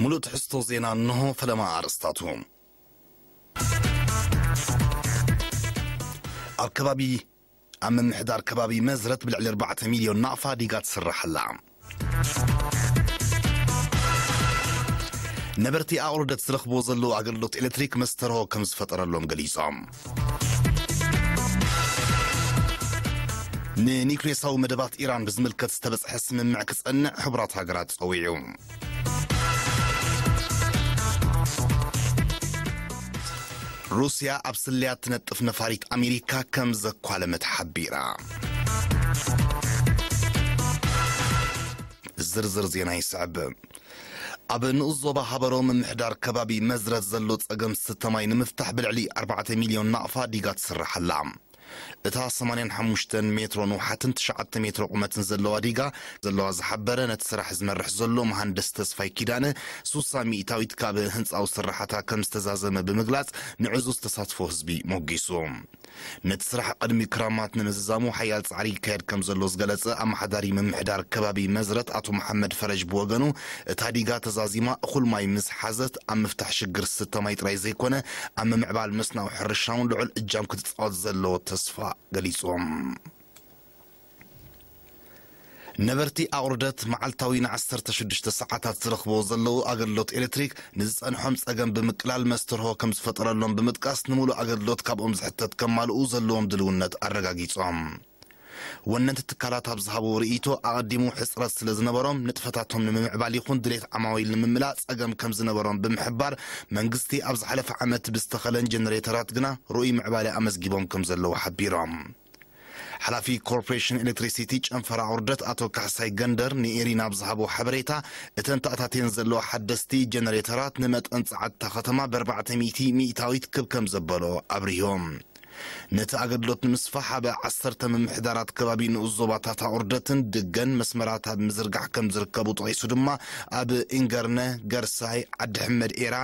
ሙሉእ ትሕዝቶ ዜና እንሆ። ፈለማ ኣርእስታቱ። ኣብ ከባቢ ኣብ ምምሕዳር ከባቢ መዝረት ብልዕሊ ኣርባዕተ ሚልዮን ናቕፋ ዲጋ ትስራሕ ኣላ። ነበርቲ ኣቑርደት ዝረኽብዎ ዘለዉ ኣገልግሎት ኤሌክትሪክ መስተርሆ ከም ዝፈጠረሎም ገሊጾም። ንኒውክሌሳዊ መደባት ኢራን ብዝምልከት ዝተበጽሐ ስምምዕ ክጸንዕ ሕቡራት ሃገራት ጸዊዑ። ሩስያ ኣብ ስለያ ትነጥፍ ነፋሪት ኣሜሪካ ከም ዘኳለመት ሓቢራ። ዝርዝር ዜና ይስዕብ። ኣብ ንኡስ ዞባ ሃበሮ ምምሕዳር ከባቢ መዝረት ዘሎ ጸገም ዝስተ ማይ ንምፍታሕ ብልዕሊ ኣርባዕተ ሚልዮን ናቕፋ ዲጋ ትስራሕ ኣላ። እታ ሰማንያን ሓሙሽተን ሜትሮ ንውሓትን ትሽዓተ ሜትሮ ቁመትን ዘለዋ ዲጋ ዘለዋ ዝሓበረ ነቲ ስራሕ ዝመርሕ ዘሎ መሃንደስ ተስፋይ ኪዳነ፣ ሱሳ ሚእታዊት ካብ ህንጻዊ ስራሓታ ከም ዝተዛዘመ ብምግላጽ፣ ንዕዙዝ ተሳትፎ ህዝቢ ሞጊሱ። ነቲ ስራሕ ቅድሚ ክራማት ንምዝዛሙ ሓያል ጻዕሪ ይካየድ ከም ዘሎ ዝገለጸ ኣመሓዳሪ ምምሕዳር ከባቢ መዝረት ኣቶ መሓመድ ፈረጅ ብወገኑ፣ እታ ዲጋ ተዛዚማ እኹል ማይ ምስ ሓዘት፣ ኣብ ምፍታሕ ሽግር ዝስተ ማይ ጥራይ ዘይኮነ፣ ኣብ ምምዕባል መስናዊ ሕርሻ እውን ልዑል እጃም ክትጻወት ዘለዎ ተስፋ ገሊጾም። ነበርቲ ኣቑርደት መዓልታዊ ንዓሰርተ ሽዱሽተ ሰዓታት ዝረኽብዎ ዘለዉ ኣገልግሎት ኤሌክትሪክ ንዝጸንሖም ጸገም ብምቅላል መስተርሆ ከም ዝፈጠረሎም ብምጥቃስ፣ ንምሉእ ኣገልግሎት ካብኦም ዝሕተት ከማልኡ ዘለዎም ድልውነት ኣረጋጊጾም። ወነንቲ ትካላት ኣብ ዝሃብዎ ርእይቶ፣ ኣቐዲሙ ሕጽረት ስለ ዝነበሮም፣ ንጥፈታቶም ንምምዕባል ይኹን ድሌት ዓማዊል ንምምላእ ጸገም ከም ዝነበሮም ብምሕባር፣ መንግስቲ ኣብ ዝሓለፈ ዓመት ብዝተኸለን ጀነሬተራት ግና ርኡይ ምዕባለ ኣመዝጊቦም ከም ዘለዉ ሓቢሮም። ሓላፊ ኮርፖሬሽን ኤሌክትሪሲቲ ጨንፈር ኣቑርደት ኣቶ ካሕሳይ ገንደር ንኤሪና ኣብ ዝሃቦ ሓበሬታ፣ እተን ተኣታትየን ዘለዋ ሓደስቲ ጀነሬተራት ንመጠን ጸዓት እታ ከተማ ብኣርባዕተ ሚእቲ ሚእታዊት ክብ ከም ዘበሎ ኣብሪሆም። ነቲ ኣገልግሎት ንምስፋሕ ኣብ ዓሰርተ ምምሕዳራት ከባቢ ንኡስ ዞባታት ኣቑርደትን ድገን መስመራት ኣብ ምዝርጋሕ ከም ዝርከቡ ጠቒሱ ድማ፣ ኣብ ኢንገርነ፣ ገርሳይ፣ ዓዲ ሕመድ ኤራ፣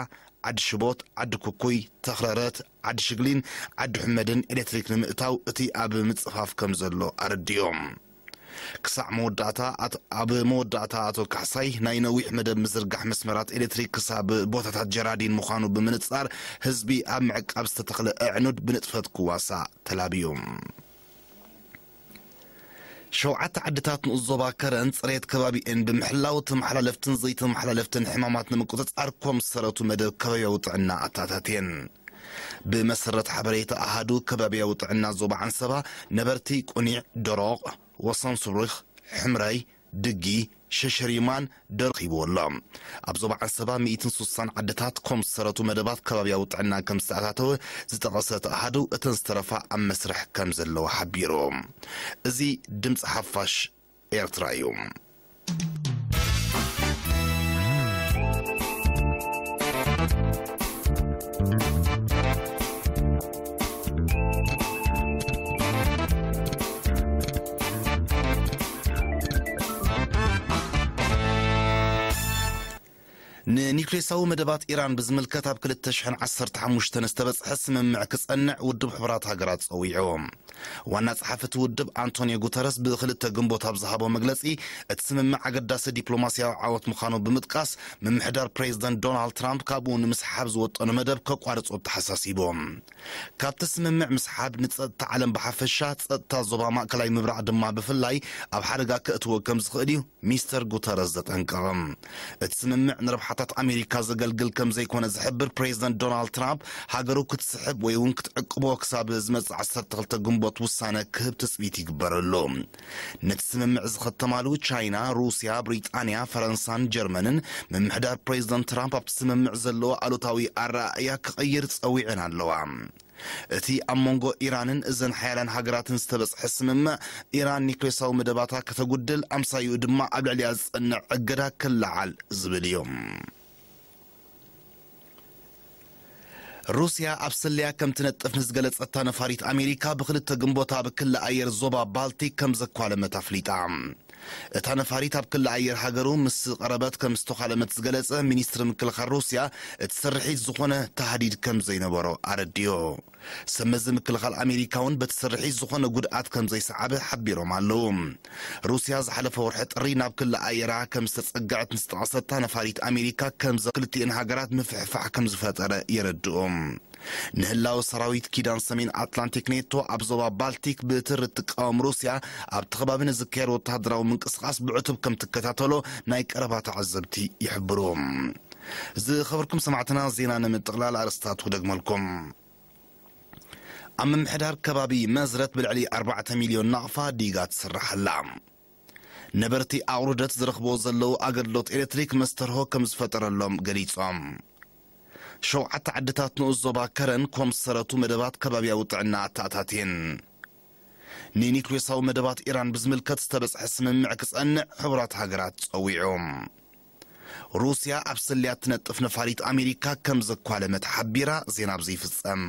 ዓዲ ሽቦት፣ ዓዲ ኩኩይ፣ ተኽረረት፣ ዓዲ ሽግሊን ዓዲ ሕመድን ኤሌክትሪክ ንምእታው እቲ ኣብ ምጽፋፍ ከም ዘሎ ኣረዲኦም። ክሳዕ መወዳእታ ኣት-፣ ኣብ መወዳእታ ኣቶ ካሕሳይ፣ ናይ ነዊሕ መደብ ምዝርጋሕ መስመራት ኤሌክትሪክ ክሳብ ቦታታት ጀራዲን ምዃኑ ብምንጻር፣ ህዝቢ ኣብ ምዕቃብ ዝተተኽለ ኣዕኑድ ብንጥፈት ክዋሳእ ተላብዩ። ሸውዓተ ዓድታት ንኡስ ዞባ ከረን ጽሬት ከባቢኤን ብምሕላው፣ ተመሓላለፍትን ዘይተመሓላለፍትን ሕማማት ንምቁጽጻር ኮምሰረቱ መደብ ከባቢያዊ ጥዕና ኣተኣታትየን። ብመሰረት ሓበሬታ ኣሃዱ ከባቢያዊ ጥዕና ዞባ ዓንሰባ፣ ነበርቲ ቁኒዕ፣ ደሮቕ፣ ወሰን ሱሪኽ፣ ሕምረይ፣ ድጊ፣ ሸሸሪማን ደርኺቡ ኣሎ። ኣብ ዞባ ዓንሰባ ሚእትን ሱሳን ዓድታት ኮምሰረቱ መደባት ከባቢያዊ ጥዕና ከም ዝተኣታተወ ዝጠቐሰ እቲ ኣሃዱ፣ እተን ዝተረፋ ኣብ መስርሕ ከም ዘለዋ ሓቢሩ። እዚ ድምፂ ሓፋሽ ኤርትራ እዩ። ንኒውክሌሳዊ መደባት ኢራን ብዝምልከት ኣብ ክልተ ሽሕን ዓሰርተ ሓሙሽተን ዝተበጽሐ ስምምዕ ክጸንዕ ውድብ ሕቡራት ሃገራት ጸዊዑ። ዋና ጸሓፊ እቲ ውድብ ኣንቶኒዮ ጉተረስ ብክልተ ግንቦት ኣብ ዝሃቦ መግለጺ፣ እቲ ስምምዕ ኣገዳሲ ዲፕሎማስያዊ ዓወት ምዃኑ ብምጥቃስ፣ ምምሕዳር ፕሬዚደንት ዶናልድ ትራምፕ ካብኡ ንምስሓብ ዝወጠኖ መደብ ከቋርጾ ተሓሳሲቡ። ካብቲ ስምምዕ ምስሓብ ንጸጥታ ዓለም ብሓፈሻ፣ ጸጥታ ዞባ ማእከላይ ምብራቕ ድማ ብፍላይ ኣብ ሓደጋ ከእትዎ ከም ዝኽእል እዩ ሚስተር ጉተረስ ዘጠንቀቐ። እቲ ስምምዕ ንረብሓታት ኣሜሪካ ዘገልግል ከም ዘይኮነ ዝሕብር ፕሬዚደንት ዶናልድ ትራምፕ፣ ሃገሩ ክትስሕብ ወይ እውን ክትዕቅቦ ክሳብ ዝመጽእ ዓሰርተ ክልተ ግንቦት ውሳነ ክህብ ትጽቢት ይግበረሉ። ነቲ ስምምዕ እዚ ከተማልኡ ቻይና፣ ሩስያ፣ ብሪጣንያ፣ ፈረንሳን ጀርመንን ምምሕዳር ፕሬዚደንት ትራምፕ ኣብቲ ስምምዕ ዘለዎ ኣሉታዊ ኣረኣእያ ክቕይር ጸዊዐን ኣለዋ። እቲ ኣብ መንጎ ኢራንን እዘን ሓያላን ሃገራትን ዝተበጽሐ ስምምዕ፣ ኢራን ኒውክሌሳዊ መደባታ ከተጉድል፣ ኣምሳይኡ ድማ ኣብ ልዕሊኣ ዝጸንዕ እገዳ ክለዓል ዝብል እዩ። ሩስያ ኣብ ስለያ ከም ትነጥፍ ንዝገለጸታ ነፋሪት ኣሜሪካ ብክልተ ግንቦት ኣብ ክሊ ኣየር ዞባ ባልቲክ ከም ዘኳለመት ኣፍሊጣ። እታ ነፋሪት ኣብ ክሊ ኣየር ሃገሩ ምስ ቀረበት ከም ዝተዃለመት ዝገለጸ ሚኒስትሪ ምክልኻል ሩስያ፣ እቲ ስርሒት ዝኾነ ታህዲድ ከም ዘይነበሮ ኣረዲኡ። ሰመዚ ምክልኻል ኣሜሪካ እውን በቲ ስርሒት ዝኾነ ጉድኣት ከም ዘይሰዓበ ሓቢሮም ኣለዉ። ሩስያ ዝሓለፈ ወርሒ ጥሪ ናብ ክሊ ኣየራ ከም ዝተጸግዐት ንዝጠቐሰታ ነፋሪት ኣሜሪካ ከም ክልቲኤን ሃገራት ምፍሕፋሕ ከም ዝፈጠረ የረድኡ። ንህላው ሰራዊት ኪዳን ሰሜን ኣትላንቲክ ኔቶ ኣብ ዞባ ባልቲክ ብትሪ እትቃወም ሩስያ ኣብቲ ከባቢ ንዝካየድ ወተሃደራዊ ምንቅስቓስ ብዕቱብ ከም ትከታተሎ ናይ ቀረባ ተዓዘብቲ ይሕብሩ። ዝኸበርኩም ሰማዕትና፣ ዜና ንምጥቕላል ኣርእስታቱ ክደግመልኩም። ኣብ ምምሕዳር ከባቢ መዝረት ብልዕሊ ኣርባዕተ ሚልዮን ናቕፋ ዲጋ ትስራሕ ኣላ። ነበርቲ ኣቑርደት ዝረኽብዎ ዘለዉ ኣገልግሎት ኤሌክትሪክ መስተርሆ ከም ዝፈጠረሎም ገሊጾም። ሸውዓተ ዓድታት ንኡስ ዞባ ከረን ኮም ዝሰረቱ መደባት ከባብያዊ ጥዕና ኣተኣታትየን። ንኒክሌሳዊ መደባት ኢራን ብዝምልከት ዝተበጽሐ ስምምዕ ክጸንዕ ሕቡራት ሃገራት ጸዊዑ። ሩስያ ኣብ ስልያት ትነጥፍ ነፋሪት ኣሜሪካ ከም ዘኳለመት ሓቢራ። ዜና ኣብ ዘይፍጸም።